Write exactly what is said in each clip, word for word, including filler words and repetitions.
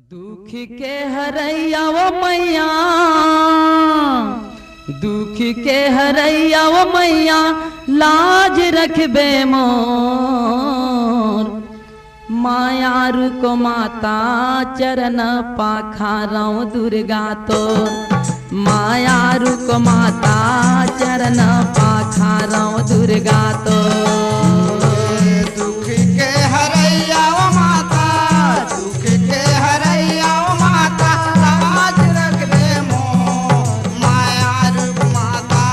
दुख के हरैया वो मैया, दुख के हरैया वो मैया, लाज रखबे मोर। माया रुक माता चरण पाखारव दुर्गा तोर, माया रुक माता चरण पाखारव दुर्गा तोर। दुख के हरैया वो माता, दुख के हरैया वो माता, लाज रखबे मोर। माया रूप माता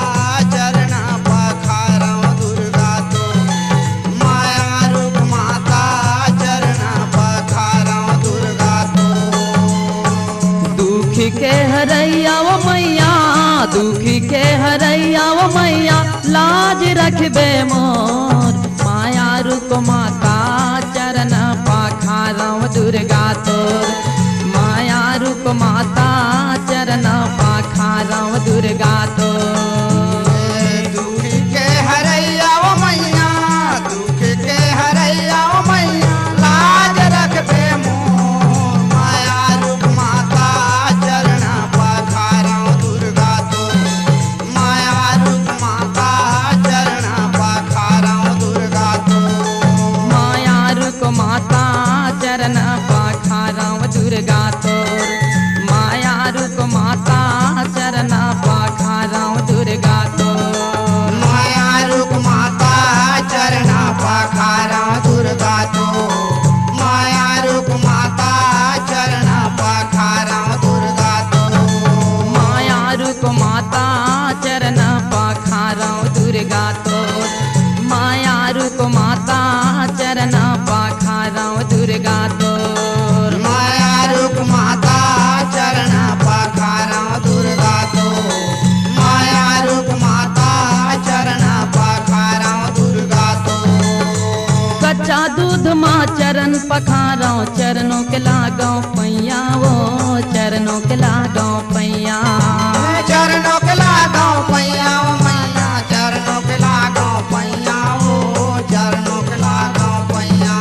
चरण पखारव दुर्गा तोर, माया रूप माता चरण पखारव दुर्गा तोर। दुख के हरैया वो मैया, दुख के हरैया वो मैया, लाज रखबे मोर। माया रूप माता चरण पाखारव दुर्गा तोर, माया रूप माता चरण पाखारव दुर्गा तोर। दुख के हरैया वो मैया, दुख के हरैया वो मैया, लाज रखबे मोर। माया रूप माता चरण पखारव दुर्गा तोर, माया रूप माता चरण पखारव दुर्गा तोर। माया रूप माता चरण पखारव दुर्गा तोर, माया रूप माता चरण पखारव दुर्गा तोर। माया रूप माता चरण पखारव दुर्गा तोर, माया रूप माता चरण पखारव दुर्गा तोर। माया रूप माता चरण पखारव दुर्गा तोर, माया रूप माता चरण पखारव दुर्गा तोर। माया रूप माता चरण पखारव दुर्गा तोर, माया रूप माता चरण पखारव दुर्गा तोर। कच्चा दूध मा चरण पखारव, चरणों के लागव पैया वो, चरणों के लागव पैया। चरणों के लागव पैया वो मैया, चरणों के लागव पैया वो, चरणों के लागव पैया।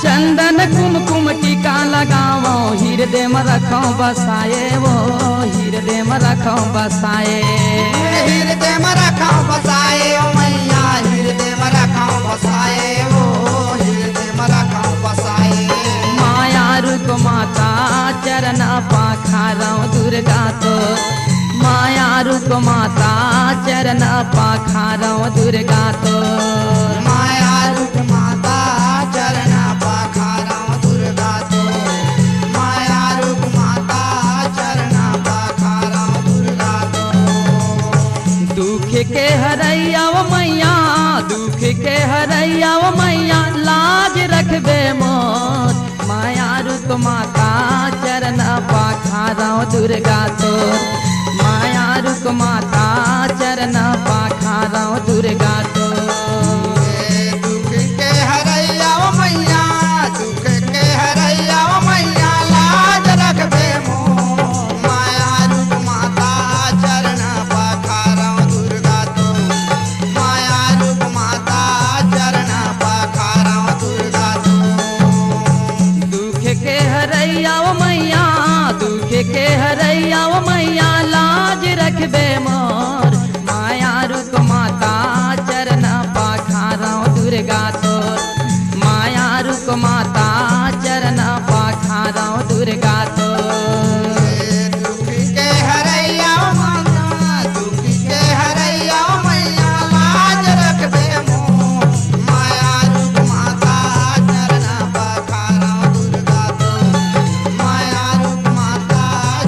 चंदन कुमकुम टीका लगावव, हृदय में रखव बसाए वो, हृदय में रखव बसाए। हृदय में रखव बसाए ओ मैया, हृदय में रखव बसाए ओ, हृदय में रखव बसाए। माया रूप माता चरण पखारव दुर्गा तोर, माया रूप माता चरण पखारव दुर्गा तोर। माया रूप माता चरण पखारव दुर्गा तोर, माया रूप माता चरण पखारव दुर्गा तोर। दुख के हरैया वो मैया, दुख के हरैया वो मैया, लाज रखबे मोर। माया रूप माता चरण पखारव दुर्गा तोर, माया रूप माता चरण पखारव दुर्गा तोर। दुख के हरैया वो मैया, दुख के हरैया वो मैया, लाज रखबे मोर। माया रूप माता चरण पखारव दुर्गा तोर, माया रूप माता चरण पखारव दुर्गा तोर। दुख के हरैया वो मैया, दुख के हरैया वो मैया, लाज रखबे मोर। माया रूप माता चरण पखारव दुर्गा तोर, माया रूप माता चरण पखारव दुर्गा तोर। दुख के हरैया मैया, दुख के हरैया मैया, लाज रखबे मोर। माया रूप माता चरण पखारव दुर्गा तोर, माया रूप माता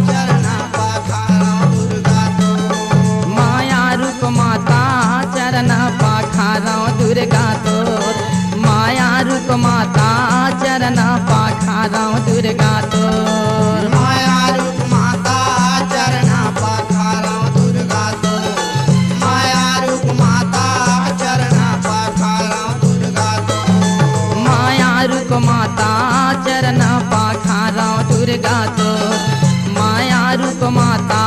चरण पखारव दुर्गा तोर। माया रूप माता चरण पखारव दुर्गा तोर, माया रूप माता चरण पखारव दुर्गा तोर। माया रूप माता चरण पखारव दुर्गा तोर, माया रूप माता चरण पखारव दुर्गा तोर। माया रूप माता चरण पखारव दुर्गा तोर, माया रूप माता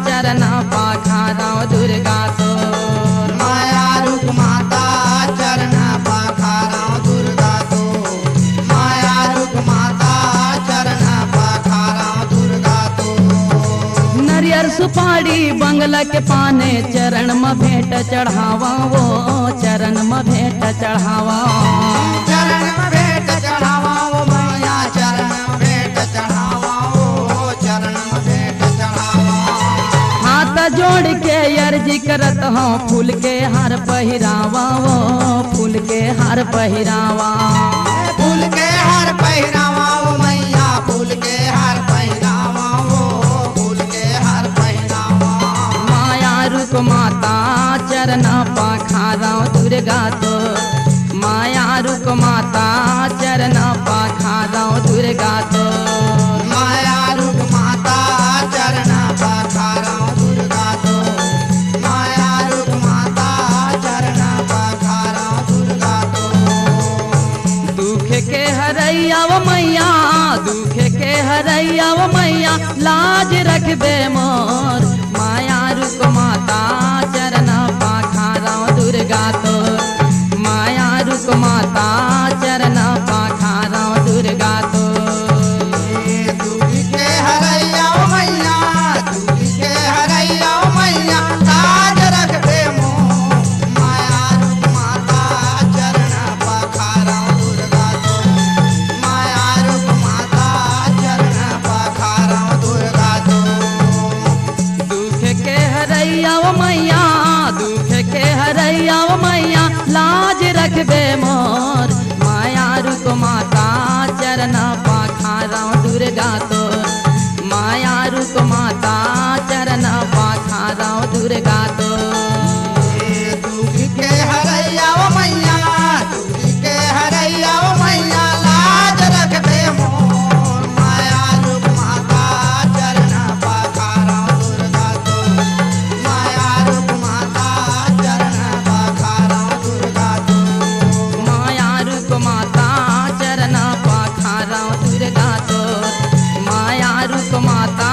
चरण पखारव दुर्गा तोर। माया रूप माता चरण पखारव दुर्गा तोर, माया रूप माता चरण सुपारी बंगला के पाने, चरण म भेंट चढ़ावा वो, चरण म भेंट चढ़ावा। चरण म भेंट चढ़ावा वो मैया, चरण म भेंट चढ़ावा वो, चरण म भेंट चढ़ावा। हाथ जोड़ के अर्जी करत हौं, फूल के हार पहिरावा वो, फूल के हार पहिरावा। फूल के हार पहिरावा वो मैया, फूल के हार पहिरावा वो, फूल के हार पहिरावा। माया रूप माता चरण पखारौं दुर्गा तोर, माया रूप माता चरण पखारौं दुर्गा तोर। माया रूप माता चरण पखारौं दुर्गा तोर, माया रूप माता चरण पखारौं दुर्गा तोर। दुख के हरैया वो मैया, दुख के हरैया वो मैया, लाज रखबे मोर। माया रूप माता चरण पखारौं दुर्गा तोर, माया रूप माता चरण पखारौं दुर्गा तोर। दुख के हरैया वो मैया, दुख के हरैया वो मैया, लाज रखबे मोर। माया रूप माता चरण पखारौं दुर्गा तोर, माया रूप माता चरण पखारौं दुर्गा तोर। दुख के हरैया वो मैया, दुख के हरैया वो मैया, लाज रखबे मोर। माया रूप माता चरण पखारौं दुर्गा तोर, माया रूप माता चरण पखारौं दुर्गा तोर। दुख के हरैया वो मैया, दुख के हरैया वो मैया, लाज रखबे मोर। माया रूप माता चरण पखारौं दुर्गा तोर, माया रूप माता चरण पखारौं दुर्गा तोर। माया रूप माता चरण पखारौं दुर्गा तोर, माया रूप माता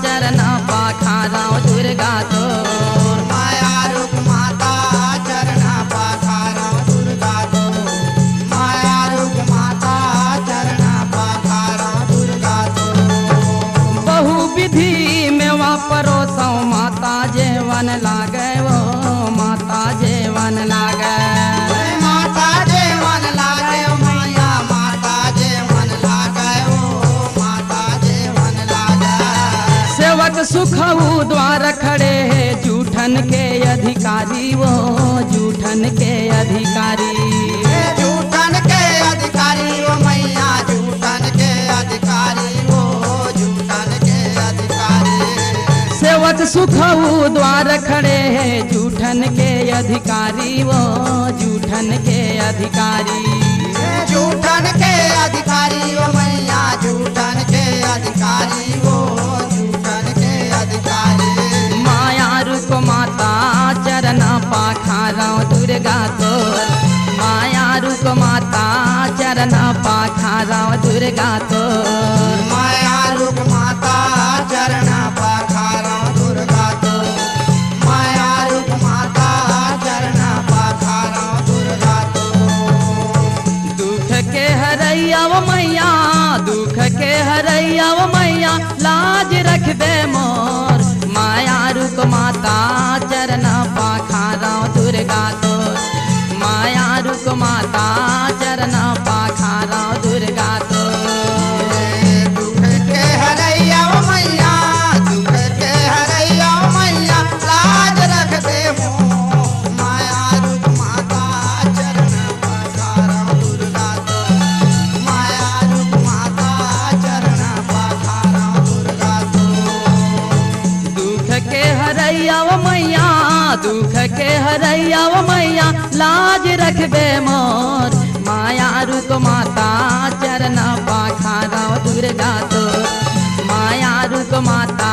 चरण पखारौं दुर्गा तोर। माया रूप माता चरण पखारौं दुर्गा तोर, माया रूप माता चरण पखारौं दुर्गा तोर। बहु विधि मेवा परोसौं माता जेवन लागे वो, माता जेवन लागे। माता जेवन लागे मैया, माता जेवन लागे वो, माता जेवन लागे। सेवक सुखऊ द्वार खड़े हे, जूठन के अधिकारी वो, जूठन के अधिकारी। जूठन के अधिकारी वो मैया, जूठन के अधिकारी वो, जूठन के अधिकारी। सेवक सुखऊ द्वार खड़े हे, जूठन के अधिकारी वो, जूठन के अधिकारी। जूठन के अधिकारी वो मैया, जूठन के अधिकारी वो, जूठन के अधिकारी। माया रूप माता चरण पखारौं दुर्गा तोर, माया रूप माता चरण पखारौं दुर्गा तोर। माया रूप माता चरण पखारौं दुर्गा तोर, माया रूप माता चरण पखारौं दुर्गा तोर। दुख के हरैया वो मैया, दुख के हरैया वो मैया, लाज रखबे मोर। माया रूप माता चरण पखारौं दुर्गा तोर, माया रूप माता चरण पखारौं दुर्गा तोर। दुख के हरैया वो मैया, दुख के हरैया वो मैया, लाज रखबे मोर। माया रूप माता चरण पखारौं दुर्गा तोर, माया रूप माता चरण पखारौं दुर्गा तोर। दुख के हरैया वो मैया, दुख के हरैया वो मैया, लाज रखबे मोर। माया रूप माता चरण पखारौं दुर्गा तोर, माया रूप माता